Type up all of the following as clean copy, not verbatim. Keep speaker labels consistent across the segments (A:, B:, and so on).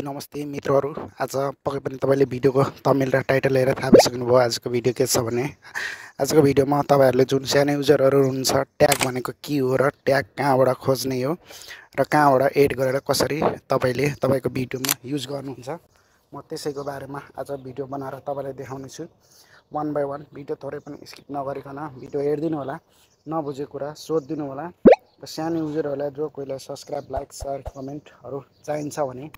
A: नमस्ते मित्रहरू। आज पक्कै पनि तपाईँले भिडियोको थम्बनेल र टाइटल हेरेर थाहा पाइसक्नुभयो आजको भिडियो के छ भने। आजको भिडियोमा तपाईँहरूले जुन सानो युजरहरू हुनुहुन्छ, ट्याग भनेको के हो र ट्याग कहाँबाट खोज्ने हो र कहाँबाट एड गरेर कसरी तपाईँले तपाईँको भिडियोमा युज गर्नुहुन्छ, म त्यसैको बारेमा आज भिडियो बनाएर तपाईँलाई देखाउनेछु। वान बाई वान भिडियो थोरै पनि स्किप नगरिकन भिडियो हेरिदिनु होला, नबुझेको कुरा सोधिदिनु होला। र सानो युजरहरूलाई जो कोहीलाई सब्सक्राइब, लाइक, सेयर, कमेन्टहरू चाहिन्छ भने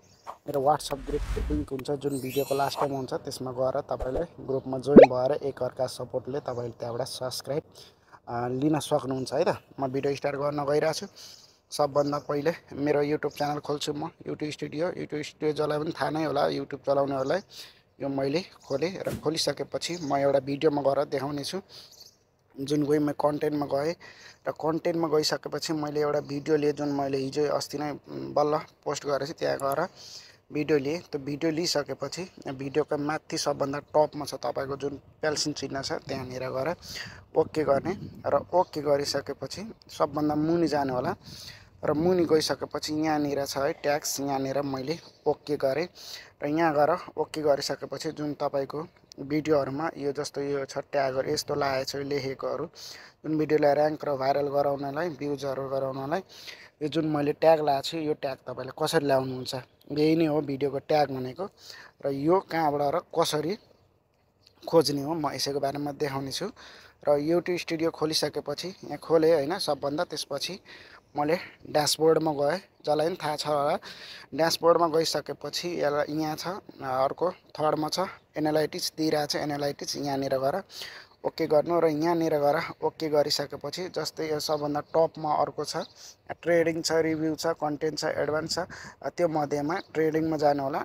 A: मेरो व्हाट्सएप ग्रुप लिङ्क हुन्छ जुन भिडियोको लास्टमा हुन्छ, त्यसमा गएर तपाईँले ग्रुपमा जोइन भएर एकअर्का सपोर्टले तपाईँले त्यहाँबाट सब्सक्राइब लिन सक्नुहुन्छ है त। म भिडियो स्टार्ट गर्न गइरहेको छु। सबभन्दा पहिले मेरो युट्युब च्यानल खोल्छु म, युट्युब स्टुडियो जसलाई पनि थाहा नै होला युट्युब चलाउनेहरूलाई। यो मैले खोलेँ र खोलिसकेपछि म एउटा भिडियोमा गएर देखाउने छु। जुन गएँ म कन्टेन्टमा गएँ र कन्टेन्टमा गइसकेपछि मैले एउटा भिडियो लिएँ जुन मैले हिजो अस्ति नै बल्ल पोस्ट गरेको छु। त्यहाँ गएर भिडियो लिएँ। त्यो भिडियो लिइसकेपछि भिडियोको माथि सबभन्दा टपमा छ तपाईँको जुन पेन्सिल चिन्ह छ, त्यहाँनिर गएर ओके गर्ने र ओके गरिसकेपछि सबभन्दा मुनि जानु होला र मुनि गइसकेपछि यहाँनिर छ है ट्याग्स, यहाँनिर मैले ओके गरेँ र यहाँ गएर ओके गरिसकेपछि जुन तपाईँको भिडियोहरूमा यो जस्तो यो छ ट्यागहरू यस्तो लागेको छ लेखेकोहरू, जुन भिडियोलाई र्याङ्क र भाइरल गराउनलाई, भ्युजहरू गराउनलाई यो जुन मैले ट्याग लगाएको छु, यो ट्याग तपाईँले कसरी ल्याउनुहुन्छ, यही नै हो भिडियोको ट्याग भनेको। र यो कहाँबाट र कसरी खोज्ने हो म यसैको बारेमा देखाउने छु। र युट्युब स्टुडियो खोलिसकेपछि यहाँ खोलेँ होइन सबभन्दा, त्यसपछि मैले ड्यासबोर्डमा गएँ, जसलाई पनि थाहा छ होला। ड्यासबोर्डमा गइसकेपछि यहाँ छ अर्को थर्डमा छ एनालाइटिक्स दिइरहेको छ, एनालाइटिक्स यहाँनिर गएर ओके गर्नु र यहाँनिर गएर ओके गरिसकेपछि जस्तै यो सबभन्दा टपमा अर्को छ ट्रेडिङ छ, रिभ्यू छ, कन्टेन्ट छ, एडभान्स छ। त्यो मध्येमा ट्रेडिङमा जानु होला,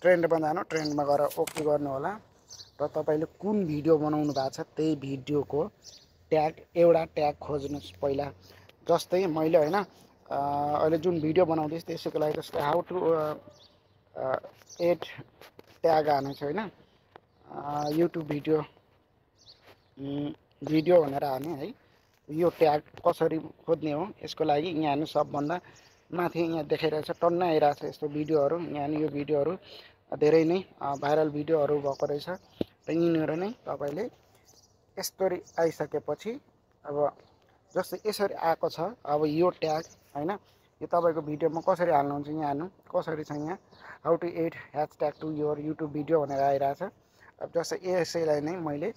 A: ट्रेन्डमा जानु, ट्रेन्डमा गएर ओके गर्नु होला र तपाईँले कुन भिडियो बनाउनु भएको छ त्यही भिडियोको ट्याग एउटा ट्याग खोज्नुहोस् पहिला। जस्तै मैले होइन अहिले जुन भिडियो बनाउँदैछु त्यसैको लागि जस्तै हाउ टु एड ट्याग हानेको छु होइन, युट्युब भिडियो भनेर हाने है। यो ट्याग कसरी खोज्ने हो यसको लागि यहाँ हेर्नु सबभन्दा माथि यहाँ देखाइरहेको छ, टन्नै आइरहेको छ यस्तो भिडियोहरू। यहाँ यो भिडियोहरू धेरै नै भाइरल भिडियोहरू भएको रहेछ र यिनीहरू नै तपाईँले यस्तरी आइसकेपछि अब जस्तै यसरी आएको छ, अब यो ट्याग होइन यो तपाईँको भिडियोमा कसरी हाल्नुहुन्छ यहाँ हेर्नु कसरी छ, यहाँ how to add hashtag to your YouTube video भनेर आइरहेछ। अब जस्तै यसैलाई नै मैले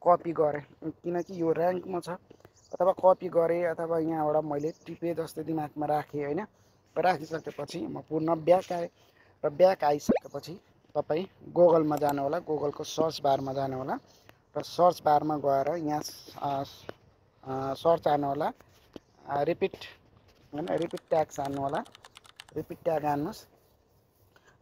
A: कपी गरेँ किनकि यो र्याङ्कमा छ, अथवा कपी गरेँ अथवा यहाँबाट मैले टिपेँ जस्तै दिमागमा राखेँ होइन। राखिसकेपछि म पुनः ब्याक आएँ र ब्याक आइसकेपछि तपाईँ गुगलमा जानु होला, गुगलको सर्च बारमा जानु होला र सर्च बारमा गएर यहाँ सर्च हान्नु होला, रिपिट होइन रिपिट ट्याग्स हान्नु होला, रिपिट ट्याग हान्नुहोस्।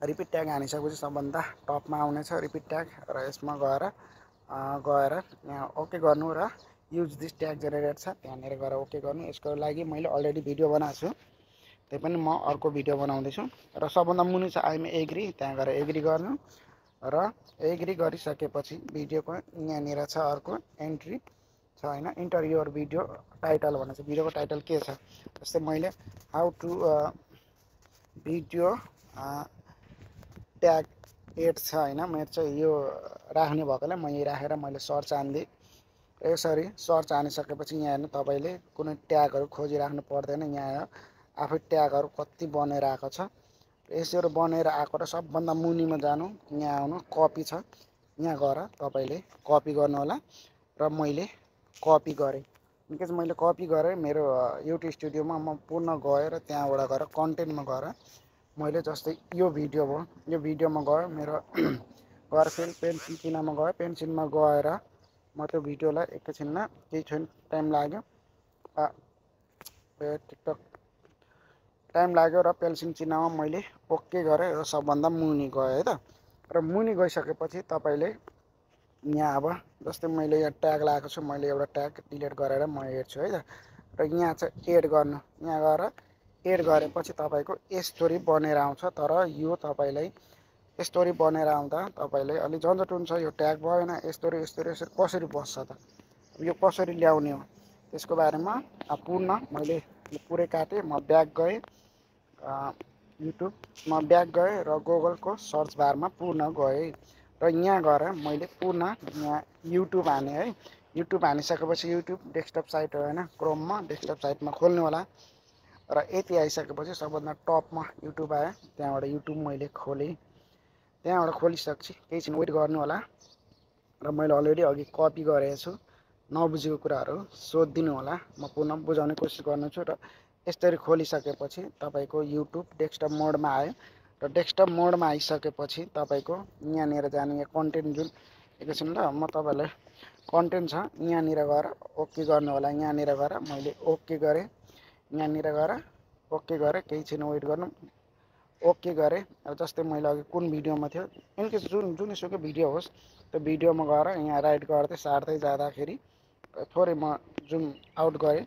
A: रिपिट ट्याग हानिसकेपछि सबभन्दा टपमा आउनेछ रिपिट ट्याग र यसमा गएर यहाँ ओके गर्नु र युज दिस ट्याग जेनेरेट छ त्यहाँनिर गएर ओके गर्नु। यसको लागि मैले अलरेडी भिडियो बनाएको छु, त्यही पनि म अर्को भिडियो बनाउँदैछु र सबभन्दा मुनि छ आइएम एग्री, त्यहाँ गएर एग्री गर्नु र एग्री गरिसकेपछि भिडियोको यहाँनिर छ अर्को एन्ट्री छ होइन, इन्टर योर भिडियो टाइटल भनेको छ, भिडियोको टाइटल के छ। जस्तै मैले how to video tag add छ होइन, मेरो चाहिँ यो राख्ने भएकोले म यही राखेर मैले सर्च हानिदिएँ। यसरी सर्च हानिसकेपछि यहाँ हेर्नु तपाईँले कुनै ट्यागहरू खोजिराख्नु पर्दैन, यहाँ आफै ट्यागहरू कति बनेर आएको छ। यसरी बनेर आएको र सबभन्दा मुनिमा जानु, यहाँ आउनु कपी छ, यहाँ गएर तपाईँले कपी गर्नु होला र मैले कपी गरेँ। इनकेस मैले कपी गरेँ मेरो युट्युब स्टुडियोमा म पुनः गएर त्यहाँबाट गएर कन्टेन्टमा गएर मैले जस्तै यो भिडियो भयो, यो भिडियोमा गएर मेरो गएर फेरि पेन्सिल चिन्हमा गएँ, पेन्सिलमा गएर म त्यो भिडियोलाई एकैछिनमा केही छैन टाइम लाग्यो टिकटक टाइम लाग्यो र पेन्सिल चिन्हमा मैले ओके गरेँ र सबभन्दा मुनि गएँ है त। र मुनि गइसकेपछि तपाईँले यहाँ अब जस्तै मैले यहाँ ट्याग लगाएको छु, मैले एउटा ट्याग डिलिट गरेर म हेर्छु है त। र यहाँ चाहिँ एड गर्नु, यहाँ गएर एड गरेपछि तपाईँको स्टोरी बनेर आउँछ। तर यो तपाईँलाई स्टोरी बनेर आउँदा तपाईँले अलि झन्झट हुन्छ, यो ट्याग भएन स्टोरी कसरी बस्छ त, यो कसरी ल्याउने हो त्यसको बारेमा पूर्ण मैले पुरै काटेँ। म ब्याक गएँ, युट्युबमा ब्याक गएँ र गुगलको सर्च बारमा पुनः गएँ र यहाँ गएर मैले पुनः यहाँ युट्युब हाने है। युट्युब हानिसकेपछि युट्युब डेस्कटप साइट हो होइन, क्रोममा डेस्कटप साइटमा खोल्नु होला र यति आइसकेपछि सबभन्दा टपमा युट्युब आयो। त्यहाँबाट युट्युब मैले खोलेँ। त्यहाँबाट खोलिसकेपछि केही छैन, वेट गर्नु होला र मैले अलरेडी अघि कपी गरेको छु। नबुझेको कुराहरू सोधिदिनु होला, म पुनः बुझाउने कोसिस गर्नेछु। र यसरी खोलिसकेपछि तपाईँको युट्युब डेस्कटप मोडमा आयो र डेस्कटप मोडमा आइसकेपछि तपाईँको यहाँनिर जानु, यहाँ कन्टेन्ट जुन एकैछिन ल म तपाईँलाई कन्टेन्ट छ यहाँनिर गएर ओके गर्नु होला। यहाँनिर गएर मैले ओके गरेँ, यहाँनिर गएर ओके गरेँ, केही छैन वेट गर्नु, ओके गरेँ। जस्तै मैले अघि कुन भिडियोमा थियो, इनकेस जुनसुकै भिडियो होस् त्यो भिडियोमा गएर यहाँ राइट गर्दै सार्दै जाँदाखेरि थोरै म जुम आउट गरेँ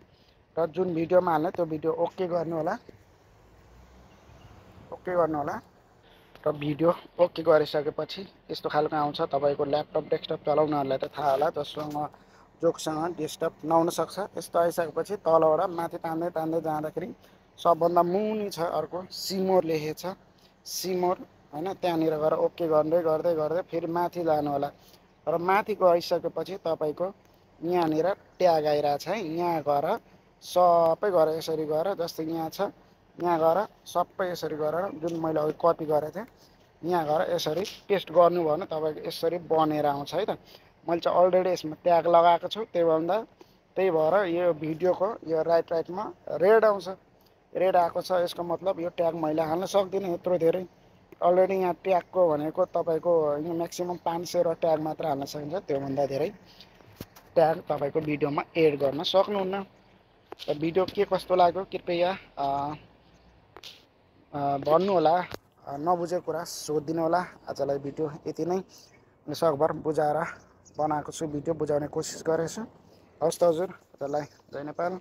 A: र जुन भिडियोमा हाल्ने त्यो भिडियो ओके गर्नु होला, ओके गर्नु होला। र भिडियो ओके गरिसकेपछि यस्तो खालको आउँछ। तपाईँको ल्यापटप डेस्कटप चलाउनेहरूलाई त थाहा होला, जोसँग डेस्कटप नहुन सक्छ। यस्तो आइसकेपछि तलबाट माथि तान्दै तान्दै जाँदाखेरि सबभन्दा मुनि छ अर्को सिमोर लेखेको छ, सिमोर होइन, त्यहाँनिर गएर ओके गर्दै गर्दै गर्दै फेरि माथि जानु होला र माथि गइसकेपछि तपाईँको यहाँनिर ट्याग आइरहेछ है। यहाँ गएर सबै गरेर यसरी गएर जस्तै यहाँ छ, यहाँ गएर सबै यसरी गरेर जुन मैले अघि कपी गरेको थिएँ यहाँ गएर यसरी पेस्ट गर्नुभयो भने तपाईँको यसरी बनेर आउँछ है त। मैले चाहिँ अलरेडी यसमा ट्याग लगाएको छु, त्यही भएर यो भिडियोको यो राइटमा रेड आउँछ, रेड आएको छ। यसको मतलब यो ट्याग मैले हाल्न सक्दिनँ यत्रो धेरै। अलरेडी यहाँ ट्यागको भनेको तपाईँको यहाँ म्याक्सिमम 500 ट्याग मात्र हाल्न सकिन्छ, त्योभन्दा धेरै ट्याग तपाईँको भिडियोमा एड गर्न सक्नुहुन्न। र भिडियो के कस्तो लाग्यो कृपया भन्नु होला, नबुझेको कुरा सोधिदिनु होला। आजलाई भिडियो यति नै, सकभर बुझाएर बनाएको छु, भिडियो बुझाउने कोसिस गरेछु। हवस् त हजुर, आजलाई जय नेपाल।